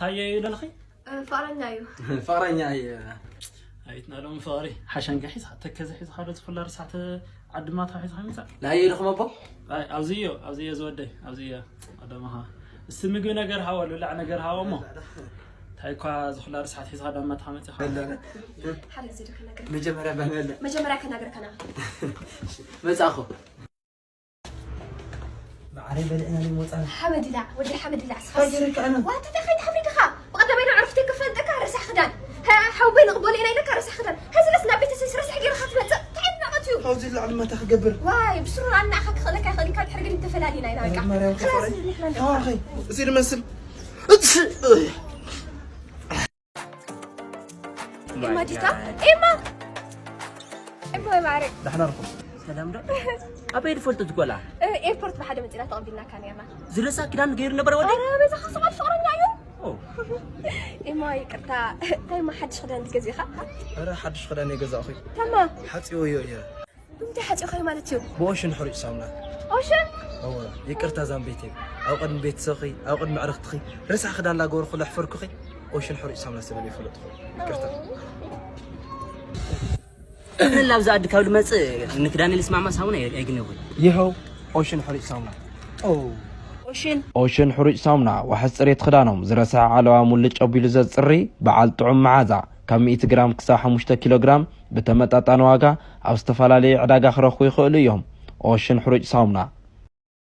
ታየ እዩ ደልኺ? ፍቕረኛ እዩ። ፍቕረኛ እየ። ኣይትና ሎም ፍቕሪ ሓሸንገ ሒዝኻ ተከዘ ሒዝኻ ዶ ዝፍላ ርሳዕቲ ዓድማታ ሒዝኻ ሚፃ? ናይ ኢድኹም ኣቦ? ኣብዚዮ ኣብዚዮ ዝወደይ ኣብዚዮ ኣደማኻ እስቲ ምግቢ ነገር ሃወ ልላዕ ነገር ሃወ እሞ እንታይ እኳ ዝኹላ ርሳዕቲ ሒዝኻ ዳማትኻ መፂኻ ሓደ ግዜ ዶ ከናገር መጀመርያ በመለ መጀመርያ ከናገር ከና መጻኹ። ማዕረይ በልዕና ናይ ወጻና። ሓመድላ ወዲ ሓመድላ እስኻ ሃገር ከኣና። ዋታ እንታይ ከይትሓፍሪ ዲኻ? ብቐዳማይ ናብ ዕርፍቲ ክፈልጠካ ረሳሕ ክዳን ሓወይ ንቕበሎ ኢና ኢለካ ረሳሕ ክዳን ሕዚ ለስ ናብ ቤተሰብ ረሳሕ ገይርካ ትመጽእ እንታይ ዓይነት ናቐት እዩ? ካብዚ ላዕሊ መታ ክገብር ዋይ ብስሩ ኣናእኻ ክኽእለካ ይኽእል እዩ ካብ ድሕሪ ግን ተፈላሊና ኢና በቃ ማርያም خلاص ክፈሪ ንሕና ተዋኸይ እዚ ድመስል ኤማ ዲታ ኤማ ኤማ ማዕረ ዳሕና ርኩም ሰላም ዶ ኣበይ ትፈልጡ ትጎላ ኤርፖርት ብሓደ መፂና ተቐቢልናካ ነርና ዝረሳ ክዳን ገይሩ ነበረ ወደ ኧረ በዛኻ ስቓል ፍቕረኛ እዩ ኦ ኤማ ይቅርታ እንታይ ማ ሓድሽ ክዳን ትገዚኻ ኧረ ሓድሽ ክዳን የገዛእኹ ተማ ሓፂወዮ እየ እንታይ ሓፂኻዮ ማለት እዩ ብኦሽን ሕሩጭ ሳሙና ኦሽን እወ ይቅርታ ዛምቤቴ ኣብ ቅድሚ ቤተሰብኺ ኣብ ቅድሚ ዕርክትኺ ረሳሕ ክዳን ላገበርኩ ለሕፈርኩኺ ኦሽን ሕሩጭ ሳሙና ስለ ዘይፈለጥኹ ይቅርታ ላብዚ ኣዲ ካብ ልመፅእ ንክዳን ልስማማ ሳሙና ኣይግነኹን ይኸው ኦሽን ሕሩጭ ሳሙና ኦሽን ኦሽን ሕሩጭ ሳሙና ዋሕስ ፅሬት ክዳኖም ዝረስሐ ዓለዋ ሙልጭ ኣቢሉ ዘፅሪ በዓል ጥዑም መዓዛ ካብ ሚእቲ ግራም ክሳብ ሓሙሽተ ኪሎ ግራም ብተመጣጣኒ ዋጋ ኣብ ዝተፈላለዩ ዕዳጋ ክረኽቡ ይኽእሉ እዮም። ኦሽን ሕሩጭ ሳሙና